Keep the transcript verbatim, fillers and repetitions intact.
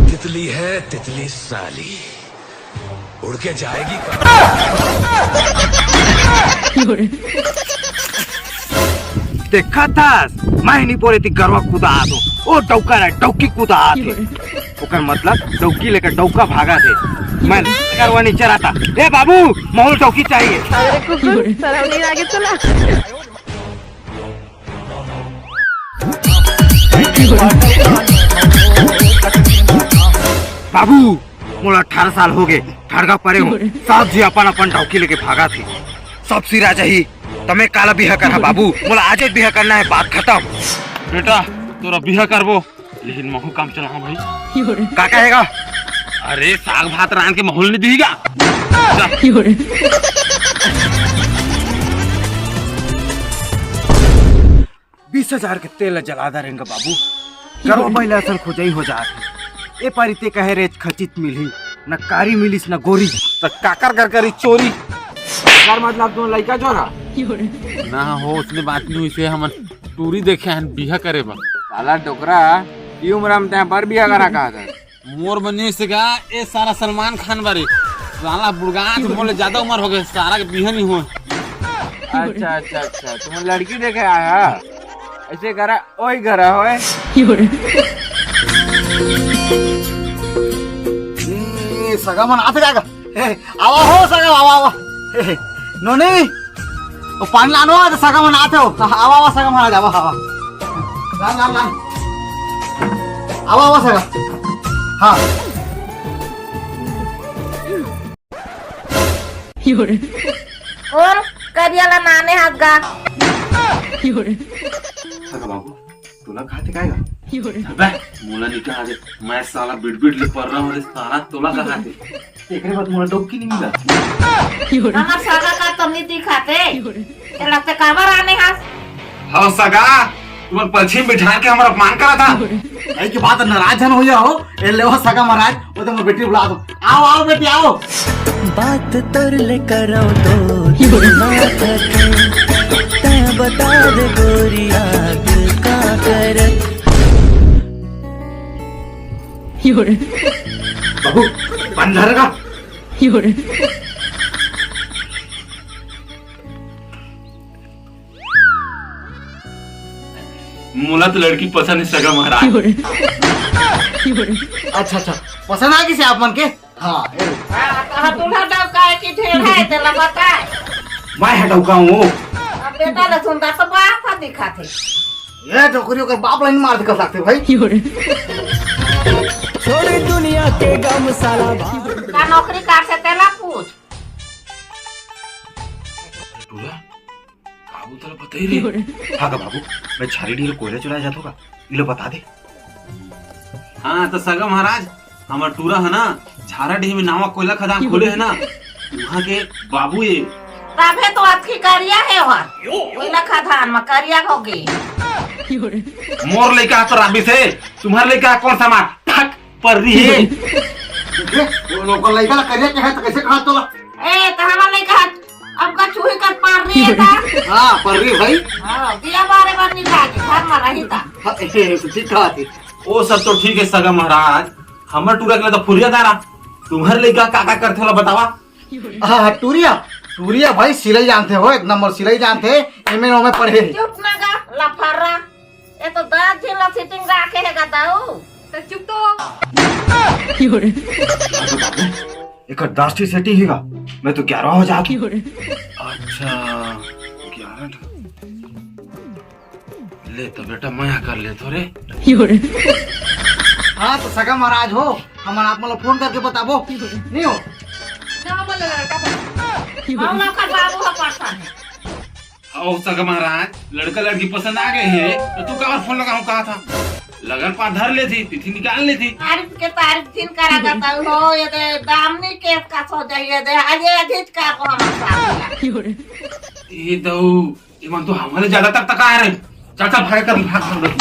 तितली है तितली साली, उड़ के जाएगी कहाँ? देखा था, मैं नहीं बोले थी गरवा कुदात हो, ओ डौका रे डौकी कुदात हे। ओकर मतलब डौकी लेकर डौका भागा थे। मैं गरवा नहीं चराता। ए बाबू, मोला डौकी चाहिए। अरे कुकुर, शर्म नहीं लागे तोला? बाबू, मोला अठारह साल हो गए, ठड़का परे हो, सब जी अपन अपन डौकी लेके भागा थे। सब सिरा जाही, त मैं काला बिहा करहा बाबू, मोला आज बिहा करना है, बात खत्म। बेटा, तोरा बिहा करबो, लेकिन महू काम चलाहा भाई। का कहेगा? अरे साग भात रांध के महू ल नहीं दीगा। बीस हजार के तेल ला जला दा रेंगा बाबू। गरवा बइला असन खोजई हो जात हे। ए पारी ते कहे रेच खचित मिलही, न कारी मिलिस न गोरी। त काकर घर करी चोरी? कर मतलब तुम लइका चोरा? ना हो, उसने बात नहीं हुई से हमन टूरी देखे हन बिहा करे बर। साला डोकरा, ई उम्र में तैं बर बिहा करा कहा था? मोर बने से का, ए सारा सलमान खान बारे। साला बुड़गा से मोले ज्यादा उम्र हो गए, सारा के बिहा नहीं हो। अच्छा, अच्छा, अच्छा, तुम लड़की देखे आया? ऐसे करा, ओई करा होए। ए, सगा मन आते का? ए, आवा हो सगा, आवा, आवा। ए, नोनी, ओ पानी लानो, तो सगा मन आते हो। आवा, आवा, सगा मन आ जावा, आवा। ला, ला, ला। आवा, आवा, सगा। हाँ। और करिया ला नाने हाथ गा। सगा बाबू, तोला खाते काय गा? अबे, मोला नहीं कहा दे। मैं साला बिट बिट ले पड़ रहा हूँ, साला तोला कहा दे। एकरे बाद मोला डौकी नहीं मिला। हमर सगा का तो नहीं दिखाते। तेला ते काबर आने हाथ? हाँ सगा, तुमन पलछी में बिठा के हमर अपमान करा था। भाई की बात नाराज झन हो जाओ। ए लेवा सगा महाराज, वो तो मैं बेटी बुला दो। आओ, आओ बेटी, आओ। बात तोर ले करो तो दिल ना थके, तै बता दे गोरी आग का करे। बाबू, पानी धर का? मोला तो लड़की पसंद है सगा महाराज। अच्छा, अच्छा, पसंद आ गई से आप मन के? हाँ, ए। हाँ, तो हाँ, दूल्हा डौका है कि ढेर है, तेला बता। मैं है डौका हूँ। अब बेटा ले सुंदर तो बाप का दिखा थे। ये डोकरियों के बाप लाइन मार दिखा सकते भाई। छोड़ दुनिया के गम साला। का नौकरी कर से तेला पूछ। टूरा, बाबू तोला बताई रे। हाँ का बाबू, मैं झारी डीह कोयला चुराए जात होगा, इलो बता दे। हाँ, तो सगा महाराज, हमर टूरा है ना, झारा डीह में नावा कोयला खदान खोले है ना, वहाँ के बाबू ये। तभे तो अतकी करिया है वहाँ, कोयला खदान में करिया हो गई। मोर लइका तो राबी से, तुम्हार लइका कौन सा मार? ठक, पर रही है। देखे, वो लोग लइका ला करिया के है तो कैसे कहा तोला? ए, तो हमार लइका है, अब का चूहे कर पार रही है था। हाँ, पर रही भाई। हाँ, दिया बारे बार नहीं लागे, घर में रही था। हाँ, ए, तो ठीक कहा थी। ओ सब तो ठीक है सगा महाराज, हमर टूरा के लिए तो फुरिया दारा, तुम्हार लइका का का करथे वाला बतावा। हाँ, टूरिया, टूरिया भाई सिलाई जानते हो, एक नंबर सिलाई जानते, एमे ओमे पढ़े। चुप ना गा, लफर्रा। ये तो दस झिन ला सीटिंग राखे है गा दाऊ। तो चुप तो। एकर दस ठी सेटिंग ही गा, मैं तो ग्यारह हो जात। अच्छा, ग्यारह ठा। ले तो बेटा, मया कर ले तो रे। हाँ, तो सगा महाराज हो, हमन आप मन ला फोन करके बताबो, नहीं हो? ना, हमन ला लड़का पसंद। हम लोग का बाबू का पसंद है। आओ सगा महाराज, लड़का लड़की पसंद आ गए हैं, तो तू काबर फोन लगाऊं कहा था? लगन पा धर लेती, तिथि निकाल लेती। तारीफ के तारीफ थिन करा करता हो, ये दे दामनी केस का सो जाइए दे, आज ये अजीज का को हम साथ। ये दऊ, ये मन तो हमारे ज्यादा तक तका है रे। चल, चल, भाग कर, भाग, भाग, भाग।